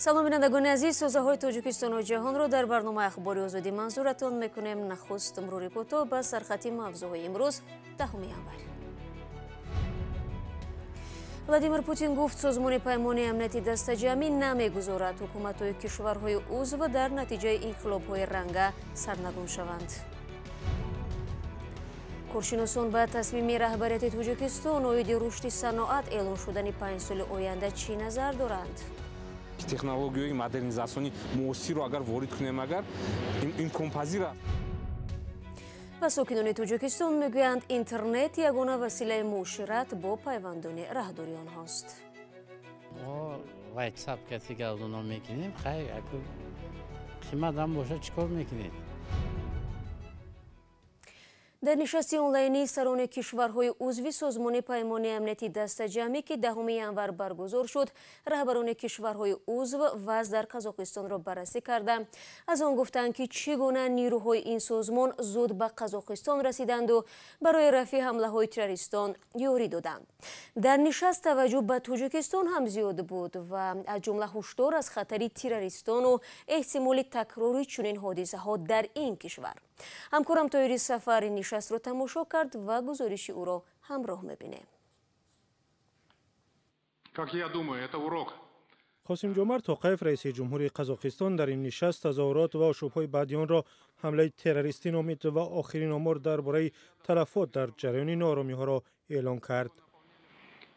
Салом, бинандагони азиз, созаҳои Тоҷикистону ҷаҳонро дар барномаи Ахбори Озодӣ манзуратон мекунем. Нахуст мурури кӯтоҳ ба сархати мавзӯъҳои имрӯз, 10 январ. Владимир Путин гуфт, Созмони Паймони Амнияти Дастаҷамъӣ намегузорад ҳукуматҳои кишварҳои узв дар натиҷаи инқилобҳои ранга сарнагун шаванд. Коршиносон ба тасмими раҳбарияти Тоҷикистон оиди рушди саноат эълон шудани 5 соли оянда чӣ назар доранд? Технологияи модернизатсиони муосирро агар ворид кунем, агар имконпазир аст. Ва сокинони Тоҷикистон мегӯянд, интернет ягона василаи муошират бо пайвандони раҳдури онҳост. Мо Ватсап кати гавдуно мекунем. Хай, аку қимат ҳам бошад, чӣ кор мекунед? Дар нишасти онлайнии сарони кишварҳои узви Созмони Паймони Амнияти Дастаҷамъӣ, ки 10 январ баргузор шуд, раҳбарони кишварҳои узв вазъ дар Қазоқистонро баррасӣ карда, аз он гуфтанд, ки чӣ гуна нирӯҳои ин созмон зуд ба Қазоқистон расиданду барои рафъи ҳамлаҳои террористон ёрӣ доданд. Дар нишаст таваҷҷӯҳ ба Тоҷикистон ҳам зиёд буд ва аз ҷумла ҳушдор аз хатари террористону эҳтимоли такрори чунин ҳодисаҳо дар ин кишвар. Ҳамкорам Тоҳири Сафар ин нишастро тамошо кард ва гузориши ӯро ҳамроҳ мебинем. Как я думаю, это урок. Қосимҷомарт Тоқаев, раиси ҷумҳури Қазоқистон, дар ин нишаст тазоҳурот ва ошӯбҳои баъди онро ҳамлаи террористӣ номид ва охирин омор дар бораи талафот дар ҷараёни нооромиҳоро эълон кард.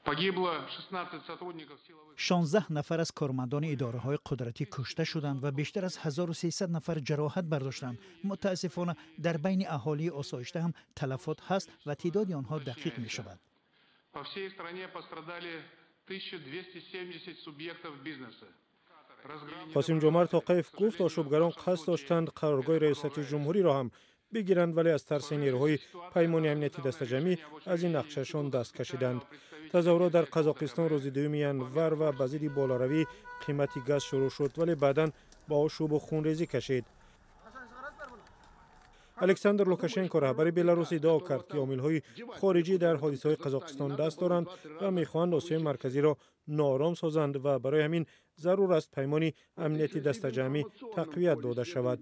Погибло 16 сотрудников силовых. 16 нафар аз кормандони идораҳои қудратӣ кушта шуданд ва бештар аз 1300 нафар ҷароҳат бардоштанд. Мутаассифона, дар байни аҳолии осоишта ҳам талафот ҳаст ва теъдоди онҳо дақиқ мешавад. По всей стране пострадали 1270 субъектов бизнеса. Қосимҷомарт Тоқаев гуфт, ошӯбгарон қасд доштанд қароргоҳи раёсати ҷумҳуриро ҳам бигиранд, вале аз тарси нерӯҳои Паймони Амнияти Дастаҷамъӣ аз ин нақшашон даст кашиданд. Тазоҳурот дар Қазоқистон рӯзи 2 январ ва ба зидди болоравии қимати газ шурӯъ шуд, вале баъдан ба ошӯбу хунрезӣ кашид. Александр Лукашенко, раҳбари Беларус, иддао кард, ки омилҳои хориҷӣ дар ҳодисаҳои Қазоқистон даст доранд ва мехоҳанд Осиёи Марказиро ноором созанд ва барои ҳамин зарур аст Паймони Амнияти Дастаҷамъӣ тақвият дода шавад.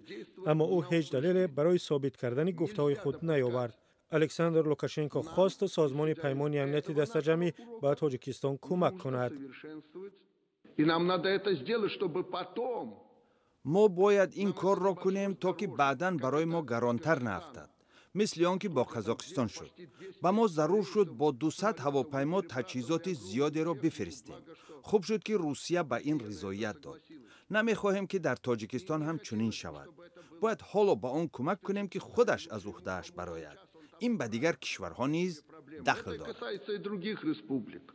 Аммо ӯ ҳеҷ далеле барои собит кардани гуфтаҳои худ наёвард. Александр Лукашенко хост Созмони Паймони Амнияти Дастаҷамъӣ ба Тоҷикистон кӯмак кунад. И нам надо это сделать, чтобы потом Мо бояд ин корро кунем, то ки баъдан барои мо гаронтар наафтад, мисли он ки бо Қазоқистон шуд. Ба мо зарур шуд бо 200 ҳавопаймо таҷҳизоти зиёдеро бифиристем. Хуб шуд, ки Русия ба ин ризоият дод. Намехоҳем, ки дар Тоҷикистон ҳам чунин шавад. Бояд ҳоло ба он кӯмак кунем, ки худаш аз уҳдааш барояд. Ин ба дигар кишварҳо низ дахл дорад. Касается и других республик.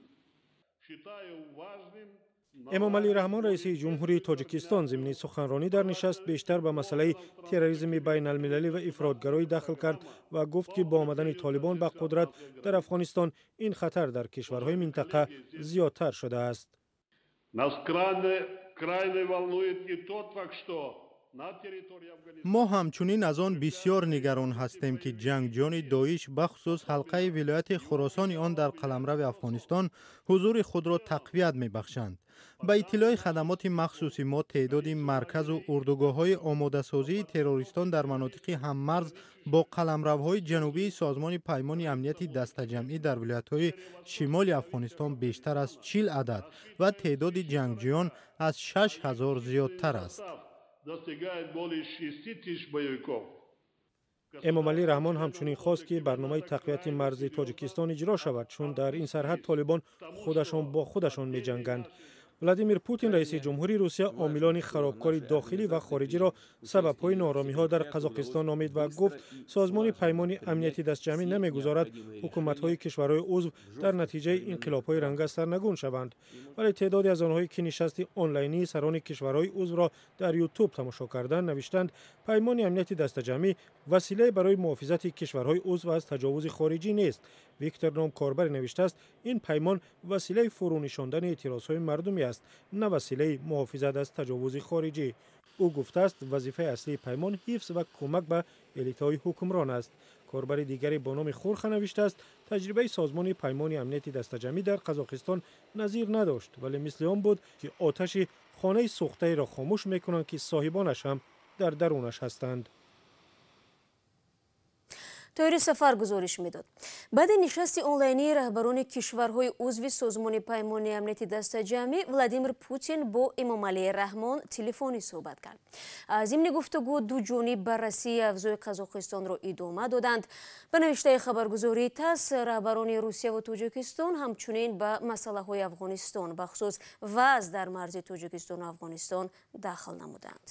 Эмомалӣ Раҳмон, раиси ҷумҳурии Тоҷикистон, зимни суханронӣ дар нишаст бештар ба масъалаи терроризми байналмилалӣ ва ифротгароӣ дахл кард ва гуфт, ки бо омадани Толибон ба қудрат дар Афғонистон ин хатар дар кишварҳои минтақа зиёдтар шудааст. Нас крайне волнует и тот факт, что Мо ҳамчунин аз он бисёр нигарон ҳастем, ки ҷангҷӯёни Доиш, бахусус ҳалқаи вилояти Хуросони он, дар қаламрави Афғонистон ҳузури худро тақвият мебахшанд. Ба иттилои хадамоти махсуси мо, теъдоди марказу урдугоҳҳои омодасозии террористон дар манотиқи ҳаммарз бо қаламравҳои ҷанубии Созмони Паймони Амнияти Дастаҷамъӣ дар вилоятҳои шимоли Афғонистон бештар аз 40 адад ва теъдоди ҷангҷӯён аз 6000 зиёдтар аст. Достигает более 6 тысяч боевиков. Эмомалӣ Раҳмон ҳамчунин хост, ки барномаи тақвияти марзи Тоҷикистон иҷро шавад, чун дар ин сарҳад Толибон худашон бо худашон меҷанганд. Владимир Путин, раиси ҷумҳури Русия, омилони харобкори дохилӣ ва хориҷиро сабабҳои нооромиҳо дар Қазоқистон номид ва гуфт, Созмони Паймони Амнияти Дастҷамъӣ намегузорад ҳукуматҳои кишварҳои узв дар натиҷаи инқилобҳои ранга сарнагун шаванд. Вале теъдоде аз онҳое, ки нишасти онлайнии сарони кишварҳои узвро дар Ютуб тамошо карданд, навиштанд, Паймони Амнияти Дастаҷамъӣ василае барои муҳофизати кишварҳои узв аз таҷовузи хориҷӣ нест. Виктор ном корбаре навиштааст, ин паймон василаи фурӯнишондани эътирозҳои мардумӣ аст, на василаи муҳофизат аз таҷовузи хориҷӣ. Ӯ гуфтааст, вазифаи аслии паймон ҳифз ва кӯмак ба элитаҳои ҳукмрон аст. Корбари дигаре бо номи Хурха навиштааст, таҷрибаи созмони Паймони Амнияти Дастаҷамъӣ дар Қазоқистон назир надошт, вале мисли он буд, ки оташи хонаи сӯхтаеро хомӯш мекунанд, ки соҳибонаш ҳам дар дарунаш ҳастанд. Тоҳири Сафар гузориш медод. Баъди нишасти онлайнии раҳбарони кишварҳои узви Созмони Паймони Амнияти Дастаҷамъӣ Владимир Путин бо Эмомалӣ Раҳмон телефонӣ суҳбат кард. Зимни гуфтугӯ ду ҷониб баррасии авзои Қазоқистонро идома доданд. Ба навиштаи хабаргузории ТАСС, раҳбарони Русия ва Тоҷикистон ҳамчунин ба масъалаҳои Афғонистон, бахусус вазъ дар марзи Тоҷикистону Афғонистон дахл намуданд.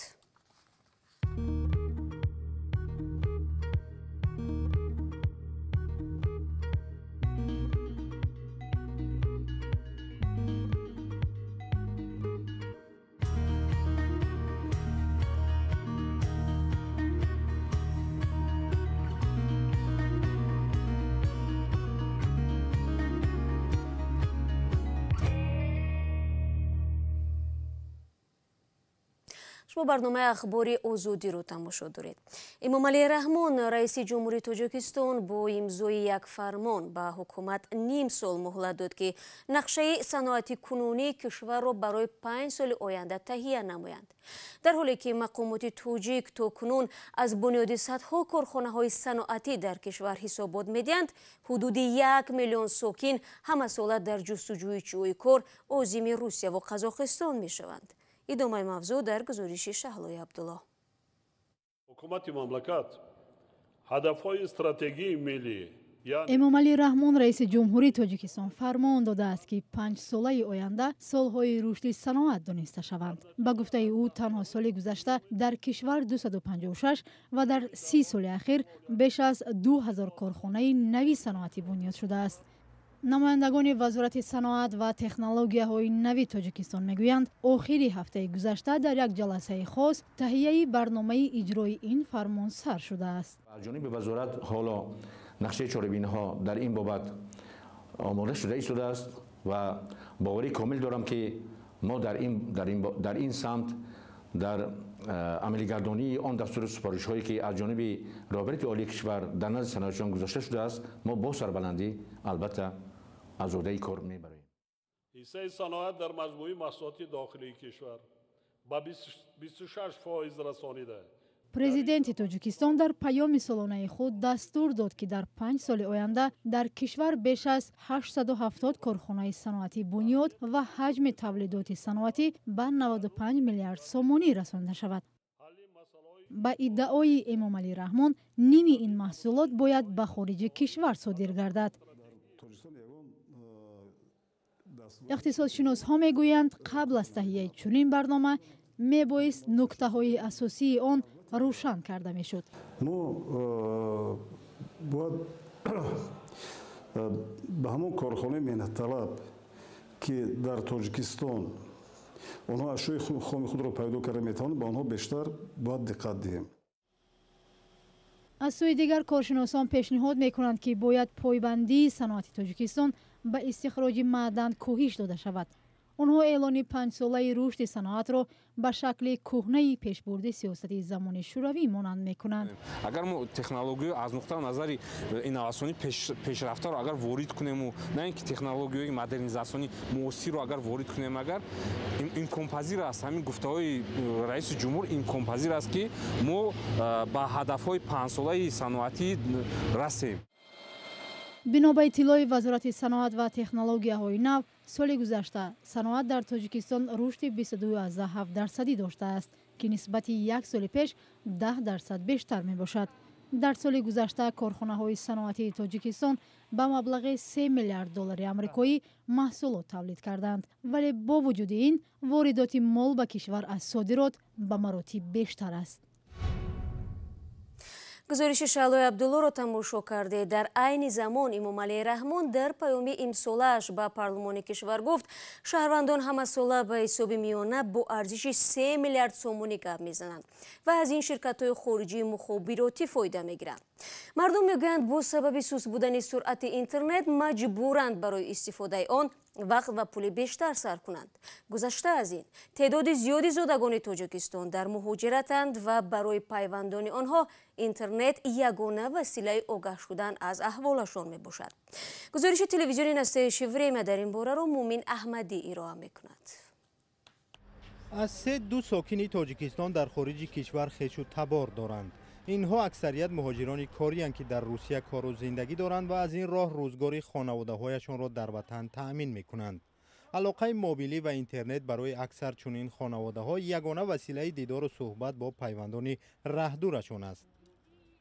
Шумо барномаи ахбори Озодиро тамошо доред. Эмомалӣ Раҳмон, раиси ҷумҳурии Тоҷикистон, бо имзои як фармон ба ҳукумат ним сол муҳлат дод, ки нақшаи саноати кунунии кишварро барои 5 соли оянда таҳия намоянд. Дар ҳоле ки мақомоти тоҷик то кунун аз бунёди садҳо корхонаҳои саноатӣ дар кишвар ҳисобот медиҳанд, ҳудуди 1 миллион сокин ҳамасола дар ҷустуҷӯи ҷойи кор озими Русия ва Қазоқистон мешаванд. Идомаи мавзӯъ дар гузориши Шаҳлои Абдулло. Ҳукумати мамлакат ҳадафҳои стратегии миллӣ. Эмомалӣ Раҳмон, раиси ҷумҳурии Тоҷикистон, фармон додааст, ки 5 солаи оянда солҳои рушди саноат дониста шаванд. Ба гуфтаи ӯ, танҳо соли гузашта дар кишвар 256 ва дар 30 соли ахир беш аз 2000 корхонаи нави саноатӣ бунёд шудааст. Намояндагони Вазорати саноат ва технологияҳои нави Тоҷикистон мегӯянд, охири ҳафтаи гузашта дар як ҷаласаи хос таҳияи барномаи иҷрои ин фармон сар шудааст. Аз ҷониби вазорат ҳоло нақшаи чорабиниҳо дар ин бобат омода шуда истодааст ва боварӣ комил дорам, ки мо дар ин самт дар амалигардонии он дастуру супоришҳое, ки аз ҷониби роҳбарияти олии кишвар дар назди саноатчиён гузошта шудааст, мо бо сарбаландӣ албатта аз уҳдаи кор мебароем. Ҳиссаи саноат дар маҷмӯи маҳсулоти дохилии кишвар ба 26% расонида. Президенти Тоҷикистон дар паёми солонаи худ дастур дод, ки дар 5 соли оянда дар кишвар беш аз 870 корхонаи саноатӣ бунёд ва ҳаҷми тавлидоти саноатӣ ба 95 миллиард сомонӣ расонида шавад. Ба иддаои Эмомалӣ Раҳмон, ними ин маҳсулот бояд ба хориҷи кишвар содир гардад. Иқтисодшиносҳо мегӯянд, қабл аз таҳияи чунин барнома мебоист нуктаҳои асосии он рӯшан карда мешуд. Мо бояд ба ҳамон корхонаи меҳнатталаб, ки дар Тоҷикистон онҳо ашёи хоми худро пайдо карда метавонанд, ба онҳо бештар бояд диққат диҳем. Аз сӯи дигар, коршиносон пешниҳод мекунанд, ки бояд пойбандии саноати Тоҷикистон ба истихроҷи маъдан кӯҳиш дода шавад. Онҳо эълони 5-солаи рушди саноатро ба шакли кӯҳнаи пешбурди сиёсати замони шӯравӣ монанд мекунанд. Агар мо технологияро аз нуқтаи назари инноватсионӣ пешрафтаро агар ворид кунему, на ин ки технологияи модернизатсионӣ муосирро агар ворид кунем, агар имконпазир аст, ҳамин гуфтаҳои раиси ҷумҳур имконпазир аст, ки мо ба ҳадафҳои 5-солаи саноатӣ расем. Бино ба иттилои Вазорати саноат ва технологияҳои нав, соли гузашта саноат дар Тоҷикистон рушди 22,7% доштааст, ки нисбати як соли пеш 10% бештар мебошад. Дар соли гузашта корхонаҳои саноатии Тоҷикистон ба маблағи 3 миллиард доллари амрикоӣ маҳсулот тавлид карданд, вале бо вуҷуди ин воридоти мол ба кишвар аз содирот ба маротиб бештар аст. Гузориши Шаҳлои Абдуллоро тамошо карде. Дар айни замон Эмомалӣ Раҳмон дар паёми имсолааш ба парлумони кишвар гуфт, шаҳрвандон ҳамасола ба ҳисоби миёна бо арзиши 3 миллиард сомонӣ гап мезананд ва аз ин ширкатҳои хориҷии мухобиротӣ фоида мегиранд. Мардум мегӯянд, бо сабаби суст будани суръати интернет маҷбуранд барои истифодаи он Вақт ва пули бештар сарф кунанд. Гузашта аз ин, теъдоди зиёди зодагони Тоҷикистон дар муҳоҷиратанд ва барои пайвандони онҳо интернет ягона василаи огаҳ шудан аз аҳволашон мебошад. Гузориши телевизиони Настоящее время дар ин бораро Мумин Аҳмадӣ ироа мекунад. Аз 3-2 сокини Тоҷикистон дар хориҷи кишвар хешу табор доранд. Инҳо аксарият муҳоҷирони кориянд, ки дар Русия кору зиндагӣ доранд ва аз ин роҳ рӯзгори хонаводаҳояшонро дар ватан таъмин мекунанд. Алоқаи мобилӣ ва интернет барои аксар чунин хонаводаҳо ягона василаи дидору суҳбат бо пайвандони раҳдурашон аст.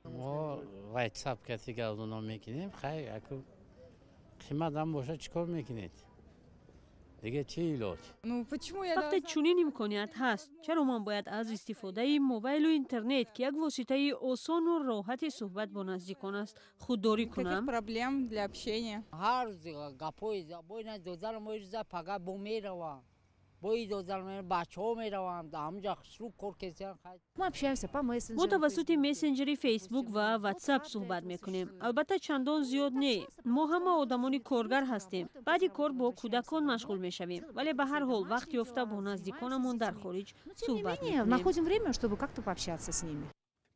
Мо ватсап кати гавдуно мекунем, хай аку қимат ҳам бошад, чӣ кор мекунед? Дига чӣ илоҷ? Вақте чунин имконият ҳаст, чаро ман бояд аз истифодаи мобайлу интернет, ки як воситаи осону роҳати суҳбат бо наздикон аст, худдорӣ кунам? Проблем для общения. Ҳар гапҳои боина додарам оирза пага бо меравам, бои додарам бачаҳо мераванд, ҳамҷа хушрӯ кор кесиан. Мо тавассути мессенҷери Фейсбук ва Ватсап суҳбат мекунем. Албатта, чандон зиёд не. Мо ҳама одамони коргар ҳастем. Баъди кор бо кӯдакон машғул мешавем, вале ба ҳар ҳол вақт ёфта бо наздиконамон дар хориҷ суҳбат мекунем. Находим время, чтобы как-то пообщаться с ними.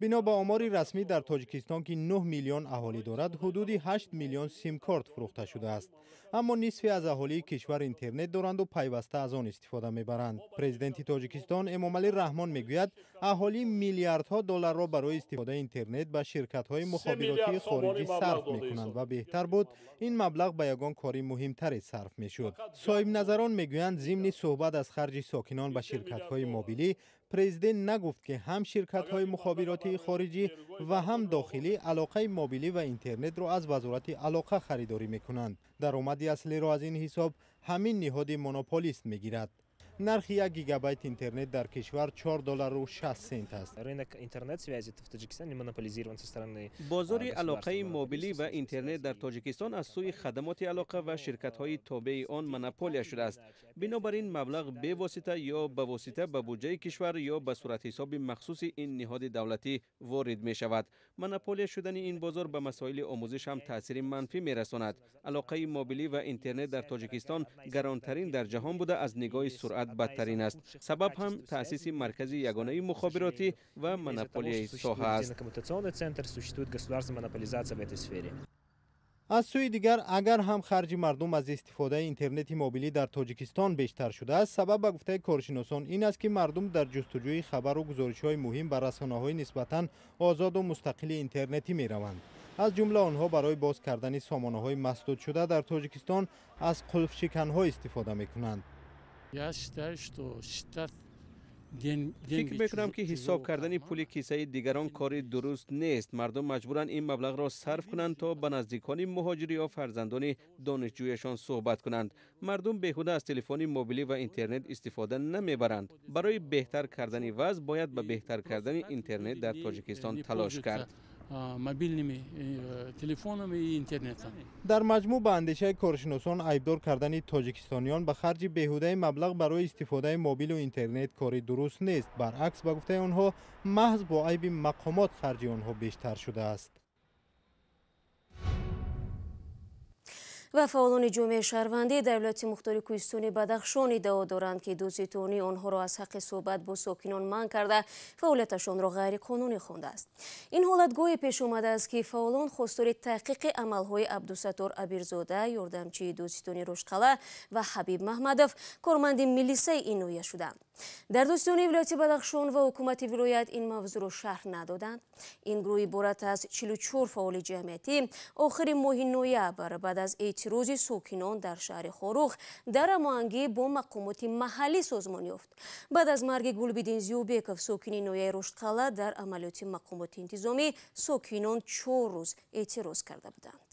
Бино ба омори расмӣ, дар Тоҷикистон, ки 9 миллион аҳолӣ дорад, ҳудуди 8 миллион симкорт фурӯхта шудааст. Аммо нисфи аз аҳолии кишвар интернет доранду пайваста аз он истифода мебаранд. Президенти Тоҷикистон Эмомалӣ Раҳмон мегӯяд, аҳолӣ миллиардҳо долларро барои истифодаи интернет ба ширкатҳои мухобиротии хориҷӣ сарф мекунанд ва беҳтар буд ин маблағ ба ягон кори муҳимтаре сарф мешуд. Соҳибназарон мегӯянд, зимни суҳбат аз харҷи сокинон ба ширкатҳои мобилӣ, президент нагуфт, ки ҳам ширкатҳои мухобиротии хориҷӣ ва ҳам дохилӣ алоқаи мобилӣ ва интернетро аз Вазорати алоқа харидорӣ мекунанд. Даромади аслиро аз ин ҳисоб ҳамин ниҳоди монополист мегирад. Нархи 1 гигабайт интернет дар кишвар 4 доллару 60 сент аст. Рынок интернет-связи в Таджикистане монополизирован со стороны Бозори алоқаи мобилӣ ва интернет дар Тоҷикистон аз сӯи хадамоти алоқа ва ширкатҳои тобеи он монополия шудааст. Бинобар ин, маблағ бевосита ё ба восита ба буҷаи кишвар ё ба суратҳисоби махсуси ин ниҳоди давлатӣ ворид мешавад. Монополия шудани ин бозор ба масоили омӯзиш ҳам таъсири манфӣ мерасонад. Алоқаи мобилӣ ва интернет дар Тоҷикистон гаронтарин дар ҷаҳон буда, аз нигоҳи суръат бадтарин аст. Сабаб ҳам таъсиси маркази ягонаи мухобиротӣ ва монополияи соҳа аст. Существует государственная монополизация в этой сфере. Аз сӯи дигар, агар ҳам харҷи мардум аз истифодаи интернети мобилӣ дар Тоҷикистон бештар шудааст, сабаб, ба гуфтаи коршиносон, ин аст, ки мардум дар ҷустуҷӯи хабару гузоришҳои муҳим ба расонаҳои нисбатан озоду мустақили интернетӣ мераванд. Аз ҷумла онҳо барои боз кардани сомонаҳои масдудшуда дар Тоҷикистон аз қулфшиканҳо истифода мекунанд. Я считаю, что считать Фикр мекунам, ки ҳисоб кардани пули кисаи дигарон кори дуруст нест. Мардум маҷбуранд ин маблағро сарф кунанд, то ба наздикони муҳоҷир ё фарзандони донишҷӯяшон суҳбат кунанд. Мардум беҳуда аз телефони мобилӣ ва интернет истифода намебаранд. Барои беҳтар кардани вазъ бояд ба беҳтар кардани интернет дар Тоҷикистон талош кард. Мобильными телефонами и интернетом. Дар маҷмӯъ, ба андешаи коршиносон, айбдор кардани тоҷикистониён ба харҷи беҳудаи маблағ барои истифодаи мобилу интернет кори дуруст нест. Баръакс, ба гуфтаи онҳо, маҳз бо айби мақомот харҷи онҳо бештар шудааст. Ва фаъолони ҷомеаи шаҳрвандӣ дар вилояти мухтори кӯҳистони Бадахшон иддао доранд, ки дӯзитонӣ онҳоро аз ҳаққи суҳбат бо сокинон манъ карда, фаъолияташонро ғайриқонунӣ хондааст. Ин ҳолат гоҳе пеш омадааст, ки фаъолон хостори таҳқиқи амалҳои Абдусаттор Абирзода, ёрдамчии дӯзитони Рӯшқалъа, ва Ҳабиб Маҳмадов, корманди милисаи ин ноҳия шуданд. Дар дӯстони вилояти Бадахшон ва ҳукумати вилоят ин мавзӯъро шарҳ надоданд. Ин гурӯҳ иборат аз 44 фаъоли ҷамъиятӣ охири моҳи ноябр баъд аз эътирози сокинон дар шаҳри Хоруғ дар ҳамоҳангӣ бо мақомоти маҳаллӣ созмон ёфт. Баъд аз марги Гулбиддин Зиёбеков, сокини ноҳияи Рӯштқалъа, дар амалиёти мақомоти интизомӣ сокинон 4 рӯз эътироз карда буданд.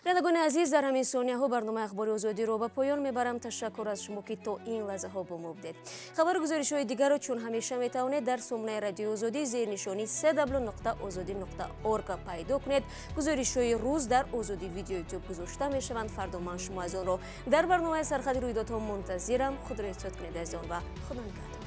Бинандагони азиз, дар ҳамин сонияҳо барномаи Ахбори Озодиро ба поён мебарам. Ташаккур аз шумо, ки то ин лаҳзаҳо бо мо будед. Хабару гузоришҳои дигарро чун ҳамеша метавонед дар сомонаи Радиои Озодӣ зери нишони www.ozodi.org пайдо кунед. Гузоришҳои рӯз дар Озодӣ видео ютуб гузошта мешаванд. Фардо ман шумо аз онро дар барномаи Сархади рӯйдодҳо мунтазирам. Худро эҳтиёт кунед, азизон, ва Худо нигаҳдор.